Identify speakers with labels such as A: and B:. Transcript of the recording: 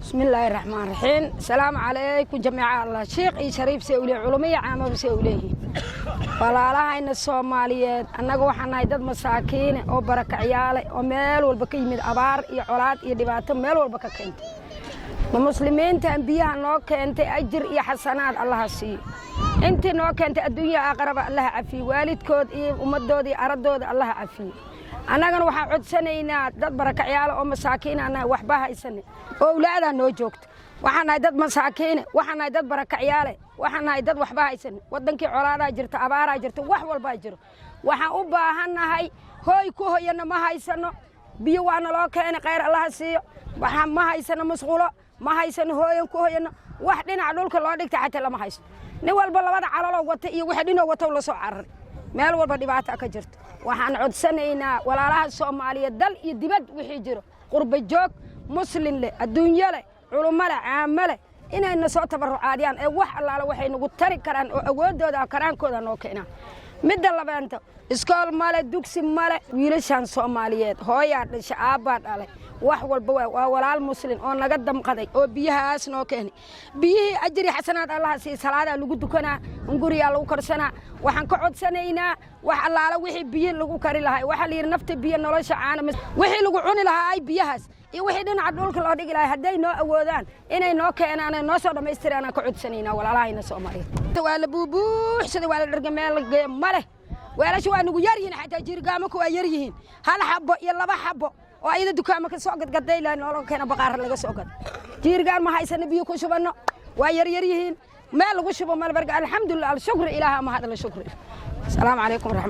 A: Bismillaahi raxmaan raxiim. Asalaamu calaykum jamiica. Allah shiikh iyo shariif see uleeyihin, culamo iyo caamaba see uleeyihiin. Walaalahayna Soomaaliyeed, annaga waxaan nahay dad masaakiine oo barakacyaale oo meel walba ka yimid, abaar iyo colaad iyo dhibaato meel walba ka keentay. Ma muslimiintan biyaha noo keentay, ajir iyo xasanaad Allaha siiyo. Intii noo keentay, adduunya aakharaba Allaha cafiye. Waalidkood iyo ummadooda iyo araddooda Allaha cafiye. Annagana waxaan codsanaynaa, dad barakacyaalo oo masaakiin annaga waxba haysane, owlaadaa noo joogto. Waxaan nahay dad masaakiine, waxaan nahay dad barakacyaale, waxaan nahay dad waxba haysane. Waddankii colaadaa jirta, abaaraa jirta, wax walbaa jiro. Waxaan u baahannahay hooy ku hoyana ma haysano. Biyo waa naloo keenay, khayr Allaha siiyo. Waxaan ma haysano musqulo, ma haysano hooyan ku hoyano. Wax dhinaca dhulka loo dhigta xataa lama haysto. Nin walba labada caloloo wata iyo wixii dhinoo watow la soo cararay. Meel walba dhibaata ka jirto. Waxaan codsanaynaa walaalaha Soomaaliyeed, dal iyo dibad wixii jiro, qurba joog, muslin leh, adduunyo leh, culummo leh, caamo leh, inayna soo tabarucaadiyaan ee wax allaala waxay nagu tari karaan oo awooddooda karaankooda noo keenaan. Midda labeento, iskool male, dugsi male. Wiilashan Soomaaliyeed hooyaa dhasha, aabbaa dhalay, wax walba waa walaal muslin oo naga damqaday oo biyahaas noo keenay. Biyihii ajri xasanaad Allaha siiya. Salaadaa lagu dukanaa, hunguriyaa lagu karsanaa. Waxaan ka codsanaynaa wax allaala wixii biyo lagu kari lahaa. Waxaa la yidhi nafta biyo, nolosha caana. Wixii lagu cuni lahaa ay biyahaas iyo wixii dhinaca dhulka loo dhigi lahaa, hadday noo awoodaan inay noo keenaan, noo soo dhammaystiraan, aan ka codsanaynaa walaalahayna Soomaaliyeed. Waa la buubuuxsada, waa la dharga, meel la geeyo ma leh. Weelasha waa nagu yar yihiin, xataa jiirgaamaka waa yar yihiin. Hal xabo iyo laba xabo oo ayada dukaama ka soo gadgaday noola keena, baqaara laga soo gado. Jiirgaan ma haysano biyo ku shubanno, waa yar yar yihiin, meel lagu shubo mal. Barka alxamdulilah, alshukri, Ilaaha mahad la shukri. Asalaamu calaykum waraxmat.